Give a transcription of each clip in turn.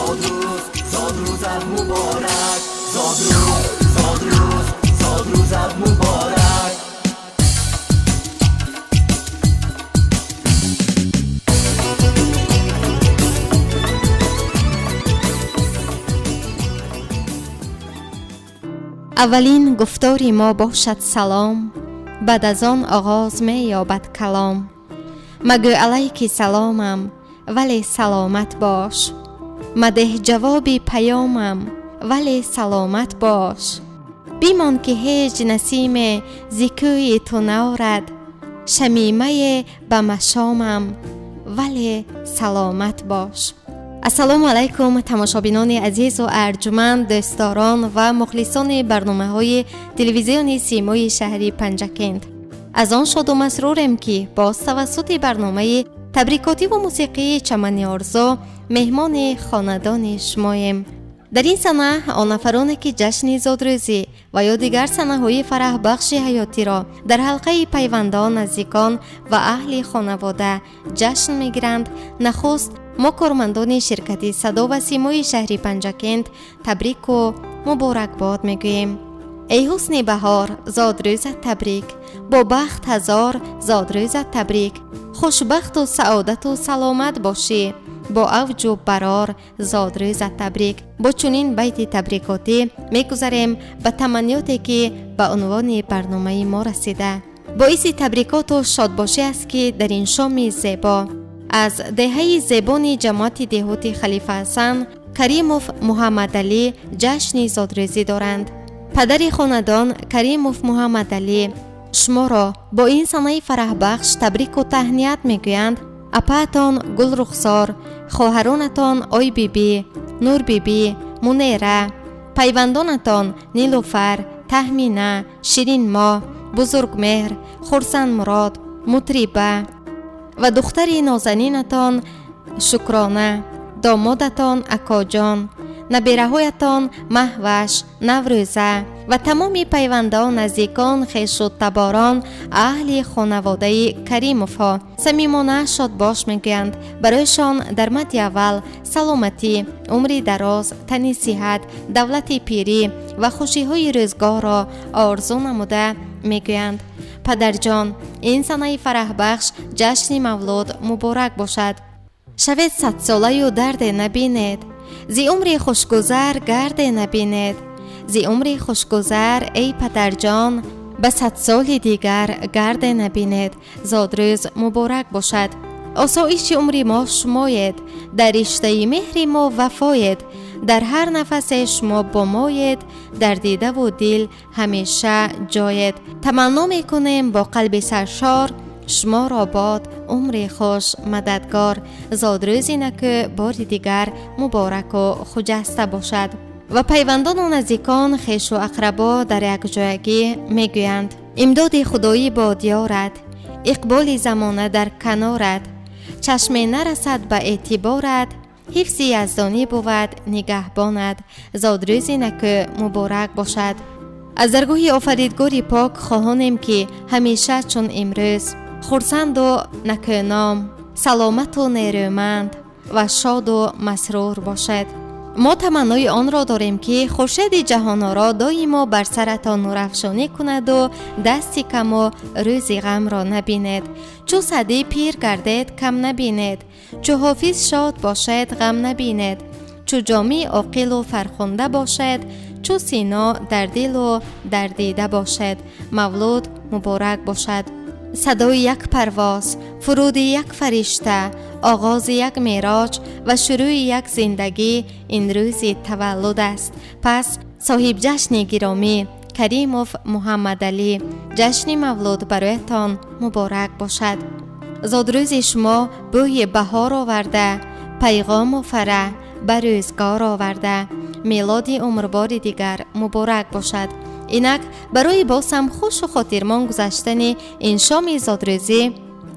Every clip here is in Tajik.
Зодрӯз, зодрӯзат муборак. Зодрӯз, зодрӯз, зодрӯзат муборак. Аввалин гуфтори мо бошад салом, баъд аз он оғоз меёбад калом. Магӯ алайки саломам, вале саломат бош. Мадеҳ ҷавоби паёмам, вале саломат бош. Бимон, ки ҳеҷ насиме зи кӯи ту наорад шамимае ба машомам, вале саломат бош. Ассалому алайкум, тамошобинони азизу арҷуманд, дӯстдорон ва мухлисони барномаҳои телевизиони Симои шаҳри Панҷакент. Аз он шоду масрурем, ки боз тавассути барномаи табрикотиву мусиқии «Чамани орзу» меҳмони хонадони шумоем. Дар ин сана он нафароне, ки ҷашни зодрӯзӣ ва ё дигар санаҳои фараҳбахши ҳаётиро дар ҳалқаи пайвандон, наздикон ва аҳли хонавода ҷашн мегиранд, нахуст мо, кормандони ширкати Садо ва Симои шаҳри Панҷакент, табрику муборакбод мегӯем. Эй ҳусни баҳор, зодрӯзат табрик, бо бахт ҳазор зодрӯзат табрик. Хушбахту саодату саломат бошӣ, бо авҷу барор зодрӯзат табрик. Бо чунин байти табрикотӣ мегузарем ба таманниёте, ки ба унвони барномаи мо расида. Боиси табрикоту шодбошӣ аст, ки дар ин шоми зебо аз деҳаи зебони ҷамоати деҳоти Халифа Ҳасан Каримов Муҳаммадалӣ ҷашни зодрӯзӣ доранд. Падари хонадон Каримов Муҳаммадалӣ, шуморо бо ин санаи фараҳбахш табрику таҳният мегӯянд апаатон Гулрухсор, хоҳаронатон Ойбибӣ, Нурбибӣ, Мунера, пайвандонатон Нилуфар, Таҳмина, Ширинмоҳ, Бузургмеҳр, Хурсандмурод, Мутриба ва духтари нозанинатон Шукрона, домодатон Акоҷон, набераҳоятон Маҳваш, Наврӯза ва тамоми пайвандон, наздикон, хешу таборон, аҳли хонаводаи Каримовҳо самимона шодбош мегӯянд. Барояшон дар мадди аввал саломатӣ, умри дароз, тани сиҳат, давлати пирӣ ва хушиҳои рӯзгорро орзу намуда мегӯянд: падарҷон, ин санаи фараҳбахш, ҷашни мавлуд муборак бошад. Шавед садсолаю дарде набинед, зи умри хушгузар гарде набинед. Зи умри хушгузар, эй падарҷон, ба садсоли дигар гарде набинед. Зодрӯз муборак бошад. Осоиши умри мо шумоед, дар риштаи меҳри мо вафоед, дар ҳар нафасе шумо бо моед, дар дидаву дил ҳамеша ҷоед. Таманно мекунем бо қалби саршор, шуморо бод умри хуш мададгор. Зодрӯзи накӯ бори дигар мубораку хуҷаста бошад. Ва пайвандону наздикон, хешу ақрабо дар якҷоягӣ мегӯянд: имдоди худоӣ бод ёрад, иқболи замона дар канорад, чашме нарасад ба эътиборат, ҳифзи яздонӣ бувад нигаҳбонад. Зодрӯзи накӯ муборак бошад. Аз даргоҳи офаридгори пок хоҳонем, ки ҳамеша чун имрӯз хурсанду накӯном, саломату нерӯманд ва шоду масрур бошед. Мо таманнои онро дорем, ки хуршеди ҷаҳоноро доимо бар саратон нурафшонӣ кунаду дасти каму рӯзи ғамро набинед. Чӯ Саъдӣ пир гардед, кам набинед, чӯ Ҳофиз шод бошед, ғам набинед, чӯ Ҷомӣ оқилу фархунда бошед, чӯ Сино дар дилу дар дида бошед. Мавлуд муборак бошад. Садои як парвоз, фуруди як фаришта, оғози як мероҷ ва шурӯи як зиндагӣ ин рӯзи таваллуд аст. Пас, соҳибҷашни гиромӣ Каримов Муҳаммадалӣ, ҷашни мавлуд бароятон муборак бошад. Зодрӯзи шумо бӯи баҳор оварда, пайғому фараҳ ба рӯзгор оварда. Мелоди умрбори дигар муборак бошад. Инак, барои боз ҳам хушу хотирмон гузаштани ин шоми зодрӯзӣ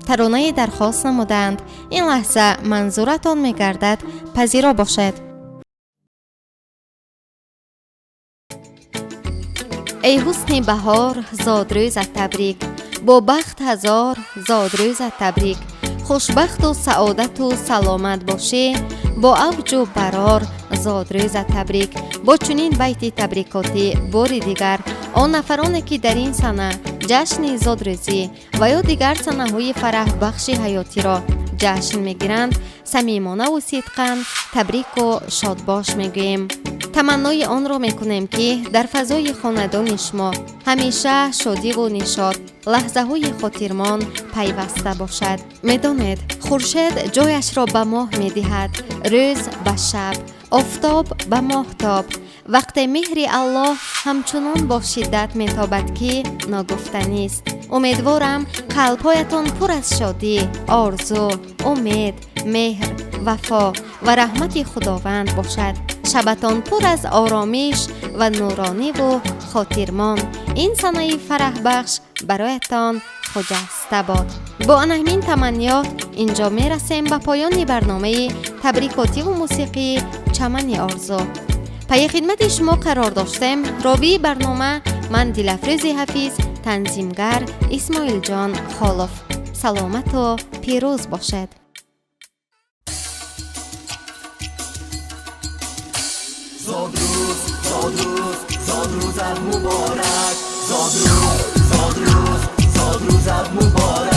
таронае дархост намуданд. Ин лаҳза манзуратон мегардад, пазиро бошед. Эй ҳусни баҳор, зодрӯзат табрик, бо бахт ҳазор зодрӯзат табрик. Хушбахту саодату саломат бошӣ, бо авҷу барор зодрӯза табрик. Бо чунин байти табрикотӣ бори дигар он нафароне, ки дар ин сана ҷашни зодрӯзӣ ва ё дигар санаҳои фараҳбахши ҳаётиро ҷашн мегиранд, самимонаву сидқан табрику шодбош мегӯем. Таманнои онро мекунем, ки дар фазои хонадони шумо ҳамеша шодиву нишот, лаҳзаҳои хотирмон пайваста бошад. Медонед, хуршед ҷояшро ба моҳ медиҳад, рӯз ба шаб, офтоб ба моҳтоб. Вақте меҳри Аллоҳ ҳамчунон бо шиддат метобад, ки ногуфтанист. Умедворам, қалбҳоятон пур аз шодӣ, орзу, умед, меҳр, вафо ва раҳмати Худованд бошад. Шабатон пур аз оромиш ва нурониву хотирмон. Ин санаи фараҳбахш бароятон хуҷаста бод. Бо ана ҳамин таманниёт инҷо мерасем ба поёни барномаи табрикотиву мусиқии «Чамани орзу». Пайи хидмати шумо қарор доштем ровии барнома ман, Дилафрӯзи Ҳафиз, танзимгар Исмоилҷон Холов. Саломату пирӯз бошед. Зодрӯз, зодрӯз, зодрӯзат муборак! Зодрӯз, зодрӯз, зодрӯзат муборак!